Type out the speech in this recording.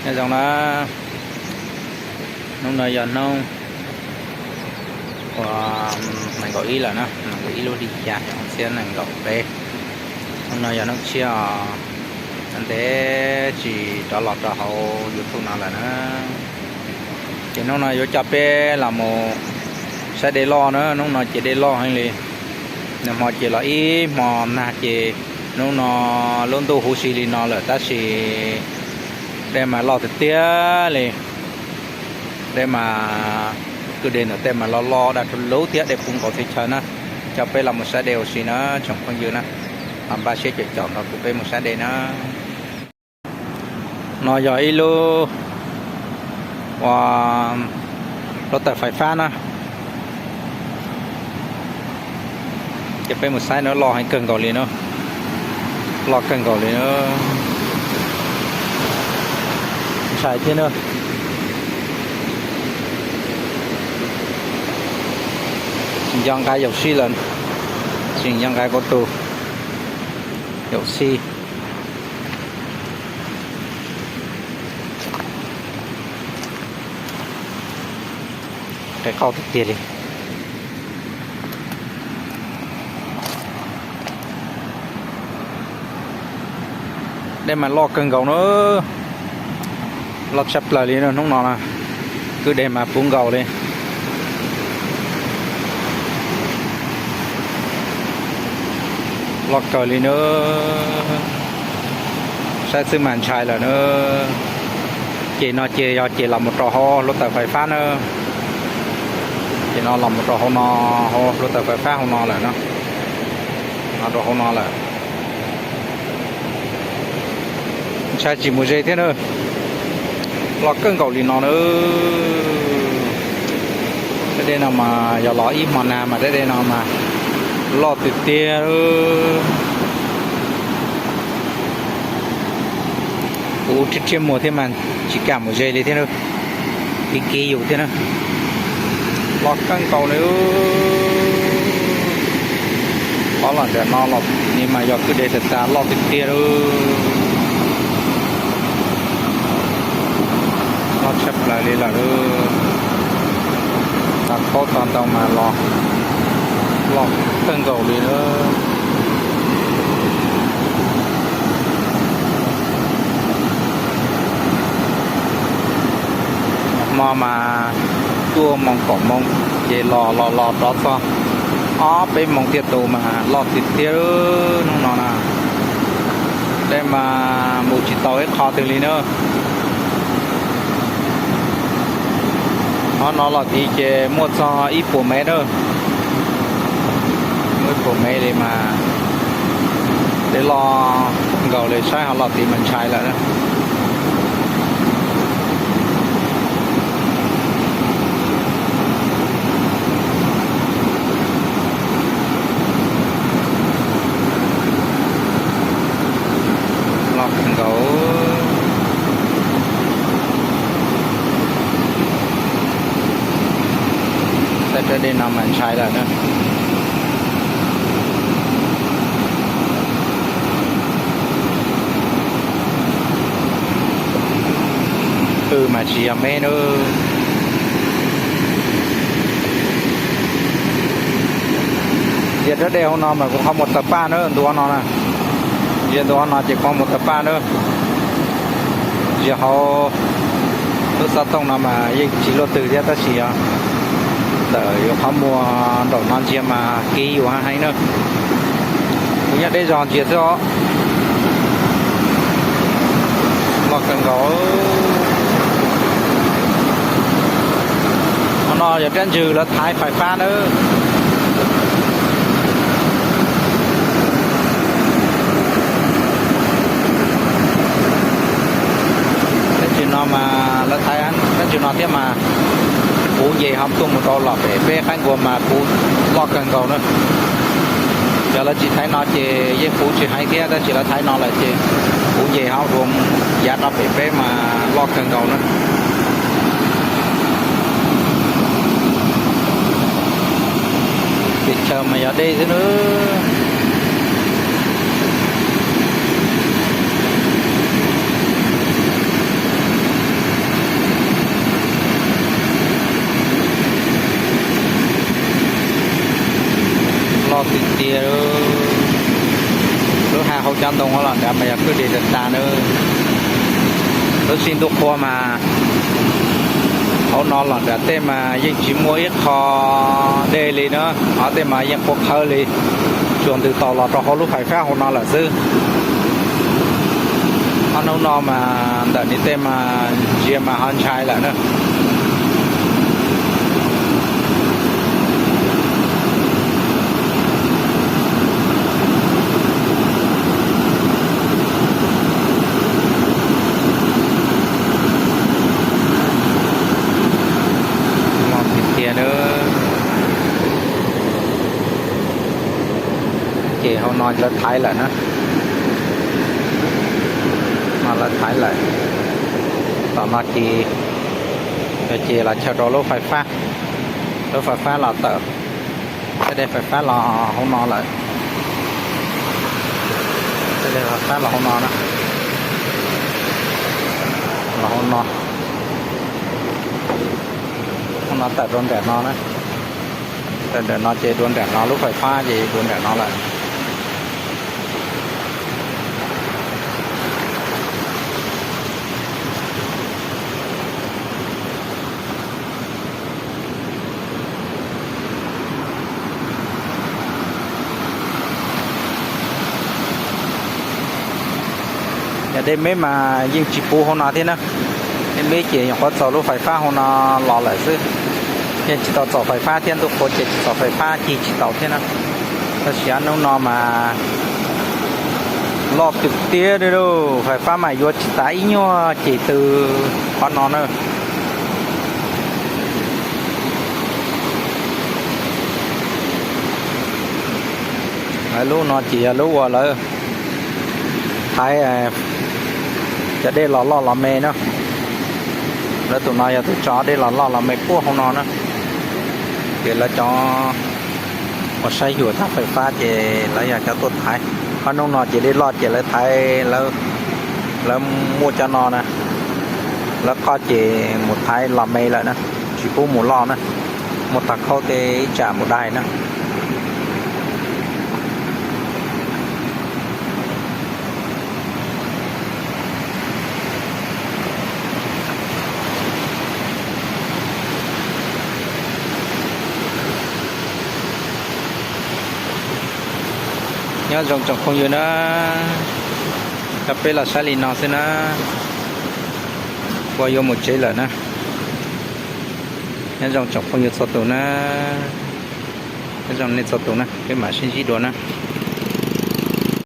Nyob zoo na, hnub no yog hnub uas nees nkaum ib lawm na, nees nkaum ib lub hli xya xyoo ob txhiab nees nkaum peb. Hnub no yog hnub tshiab os, ntev tsis rov los rau hauv YouTube no lawm na. Ces hnub no yuav coj peb los mus saib dej loj na, hnub no ces dej loj heev li. Nag hmo ces los ib hmo nag ces hnub no lub ntuj huv si li no lawm tab sis dej mas loj tiag tiag li. Dej mas, kwj deg ntawm tej mas loj loj daj rau lub thiab dej puv nkaus teb chaws na. Coj peb los mus saib dej ua si na tsoom phooj ywg na. Los npaj siab caum caum nrog kuv peb mus saib dej na. No yog ib lub uas lub taws fais fab na. Ces peb mus saib na, loj heev kawg nkaus li na. Loj kawg nkaus li na. Ntshai thiab na. Tsis nco nqa yaum sij lawm, tsis nco nqa kuv tus yaum sij. Qe qauj tiag tiag li. Dej mas loj kawg nkaus na, loj tshaj plaws li na hnub no na, kwj deg mas puv nkaus li. Loj kawg li na, saib xwb mas ntshai lawm na. Ces no ces yog ces los mus rau hauv lub taws fais fab na. Ces no los mus rau hauv no, hauv lub taws fais fab hauv no lawm no, no rau hauv no lawm. Ntshai tsis mus ze thiab na, loj kawg nkaus li no na. Tej dej no mas yog los ib hmo nag mas tej dej no mas loj tiag tiag. Kuv tsiab tsiab muag thiab mas tsis kam mus ze li thiab na, kev kev yus thiab na. Loj kawg nkaus li. Qhov los ntawm no los tim ni mas yog kwj deg tas tas loj tiag tiag li. Loj tshaj plaws li lawm. Tag khaub tag ntau mas los loj kawg nkaus li na. Hmo mas tuaj moos kaum moos ces los los los rov txog ob peb moos thiaj tu mas loj tiag tiag hnub no na. Dej mas mus tsis tau ib qho twg li na. Qhov no los tid ces muaj txog ib puas mev na. Muaj ib puas mev li mas dej loj nkaus li, saib ho los tid mas ntshai lawm. Loj kawg nkaus. Saib rab dej no mas ntshai lawm na. Pw mas tsis yog mev na. Ntsia rab dej hauv no mas kuv qhov muag tawg paj na, ntu no na. Ntsia ntu no ces qhov muag tawg paj na. Ntsia hauv lub xov tooj no mas yeej tsis luaj twg thiab tab sis ntawm yus qhov muag nraum no ntsia mas kev yus heev na. Kuv nyob deb zog ntsia xwb os. Loj kawg nkaus. Qhov no yog rab ntswg lawv thaiv fais fab nawb. Rab ntswg no mas lawv thaiv rab ntswg no thiab mas puv nce ho tuaj mus rau lom pem peb qaib nkuas mas puv loj kawg nkaus na. Yog lawv tsis thaiv no ces yeej puv tsis heev thiab, tab sis lawv thaiv no lawm ces puv nce ho dua yav rau pem peb mas loj kawg nkaus na. Teb chaws mas yog dej xwb nawb. Ntoo los nrad mas yog kwj deg tas tas na. Lub sij ntuj qhua mas hauv no los nrad tej mas yeej tsis muaj ib qho dej li na, qhov tej mas yeej qhuav qhawv li, tsuas ntws tau los rau hauv lub fais fab hauv no lawm xwb. Ob hnub no mas ntawm nws tej mas ntsia mas ho ntshai lawm na. Tiag tiag na. Ces hauv no lawv thaiv lawm na. No lawv thaiv lawm. Tom no ces, ces los chaw rau lub fais fab, lub fais fab los tawm, tej dej fais fab los hauv no lawm. Tej dej fais fab los hauv no na. Los hauv no, hauv no tawm rau nram no na. Tawm nram no ces dua nram no, lub fais fab ces dua nram no lawm. Yog dej me mas yeej tsis puv hauv no thiab na. Dej me ces nyuam qhuav txaus lub fais fab hauv no los lawm xwb. Yeej tsis tau txaus fais fab thiab, ntuj qhuav ces tsis txaus fais fab, cig tsis tau thiab na. Tab sis ob hnub no mas loj tiag tiag li lauj, fais fab mas yuav tsis tav ib nyuag ces tw qhov no na. Lawv lub no ces yog lub uas lawv thaiv cov dej los loj los me na. Lawv tus no yog tus tso dej los loj los me puag hauv no na. Ces lawv cov uas saib xyuas txog fais fab ces lawv yog cov tuaj thaiv. Ob hnub no ces dej loj ces lawv thaiv, lawv muaj cov no na, lawv qoj ces mus thaiv los me lawm na, tsis pub mus loj na. Muaj tog khaub tej ib tsam mus dai na. Nyob zoo tsoom phooj ywg na, coj peb los saib li no xwb na, uas yuav mus tsev lawm na. Nyob zoo tsoom phooj ywg txhua tus na, nyob zoo nej txhua tus na, peb mam sib ntsib dua na.